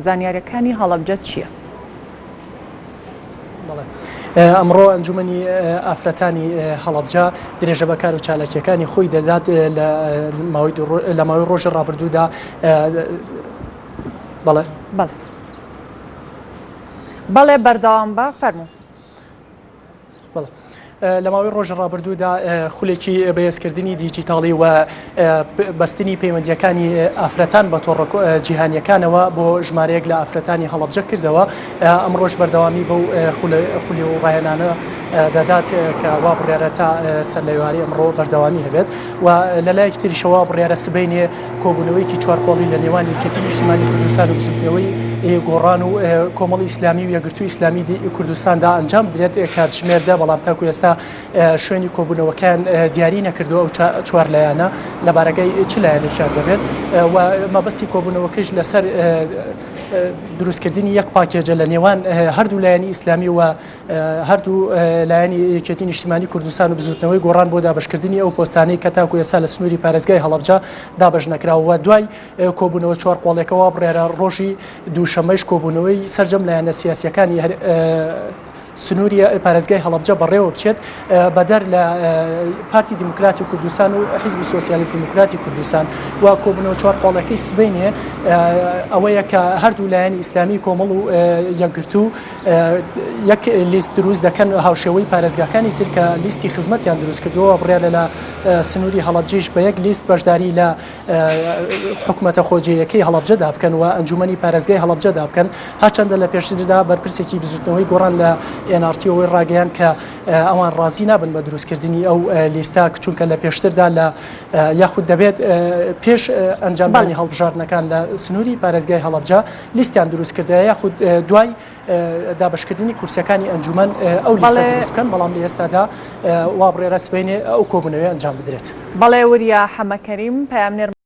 زانیاریەکانی هەڵەبجە چییە؟ ئەمڕۆ ئەنجومەنی ئافرەتانی هەڵەبجە درێژە بە کار و چالاکیەکانی خۆی دەدات لە ماوەی ڕۆژی ڕابردوودا بەڵێ بەڵێ بەڵێ بەردەوام بە فەرموو. بەڵێ. لە ماوەی ڕۆژی ڕابردوودا خولێکی بەهێزکردنی دیجیتاڵی و بەستنی پەیوەندییەکانی ئافرەتان بە تۆڕە جیهانییەکانەوە بۆ ژمارەیەک لە ئافرەتانی هەڵەبجە کردەوە، ئەمڕۆش بەردەوامی بەو خولی و ڕاهێنانە دەدات کە وا بڕیارە تا سەرلەواری ئەمڕۆ بەردەوامی هەبێت و لە لایەکی تریشەوە بڕیارە سبەینێ کۆبوونەوەیەکی چوارقۆڵی لە نێوان یەکێتی نیشتیمانی کوردستان و بزوتنەوەی گۆڕان و کۆمەڵی ئیسلامی و یەکگرتووی ئیسلامی کوردستاندا ئەنجام بدرێت کاتژمێر دە، بەڵام تاکو ئێستا شوێنی کۆبوونەوەکەیان دیاری نەکردووە ئەو چوار لایەنە لە بارەگای چ لایەنێکیان دەبێت و مەبەستی کۆبوونەوەکەیش لەسەر دروستکردنی یەک پاکێجە لە نێوان هەردوو لایەنی ئیسلامی و هەردوو لایەنی یەکێتی نیشتیمانی کوردستان و بزوتنەوەی گۆڕان بۆ دابەشکردنی ئەو پۆستانەی کە تاکو ئێستا لە سنووری پارێزگای هەڵەبجە دابەش نەکراوە و دوای کۆبوونەوە چوارقۆڵیەکە وا بڕیارە ڕۆژی دووشەممەیش کۆبوونەوەی سەرجەم لایەنە سیاسیەکانی سنووری پارێزگای هەڵەبجە بەڕێوە بچێت بەدەر لە پارتی دیموکراتی کوردستان و حیزبی سۆسیالیست دیموکراتی کوردستان و کۆبوونەوە چوارقۆڵەکەی سبەینێ ئەوەیە کە هەردوو لایەنی ئیسلامی کۆمەڵ و یەکگرتوو یەک لیست دروست دەکەن هاوشێوەی پارێزگاکانی تر کە لیستی خزمەتیان دروست کردووە بڕیارە لە سنووری هەڵەبجەیش بە یەک لیست بەشداری لە حکومەتە خۆجێیەکەی هەڵەبجەدا بکەن و ئەنجومەنی پارێزگای هەڵەبجەدا بکەن هەرچەندە لە پێشتردا بەرپرسێکی بزوتنەوەی گۆڕان لە NRT ئەوەی ڕاگەیاند کە ئەوان ڕازی نابن بە دروستکردنی ئەو لیستە چونکە لە پێشتردا لە یاخود دەبێت پێش ئەنجامدانی هەڵبژاردنەکان لە سنووری پارێزگای هەڵەبجە لیستیان دروست کردایە یاخود دوای دابەشکردنی کورسیەکانی ئەنجومەن ئەو لیستە دروست بکەن، بەڵام لە ئێستادا وا بڕیارە سبەینێ ئەو کۆبوونەوەیە ئەنجام بدرێت. بەڵێ وریا حەمەکەریم، پەیامنێرمان.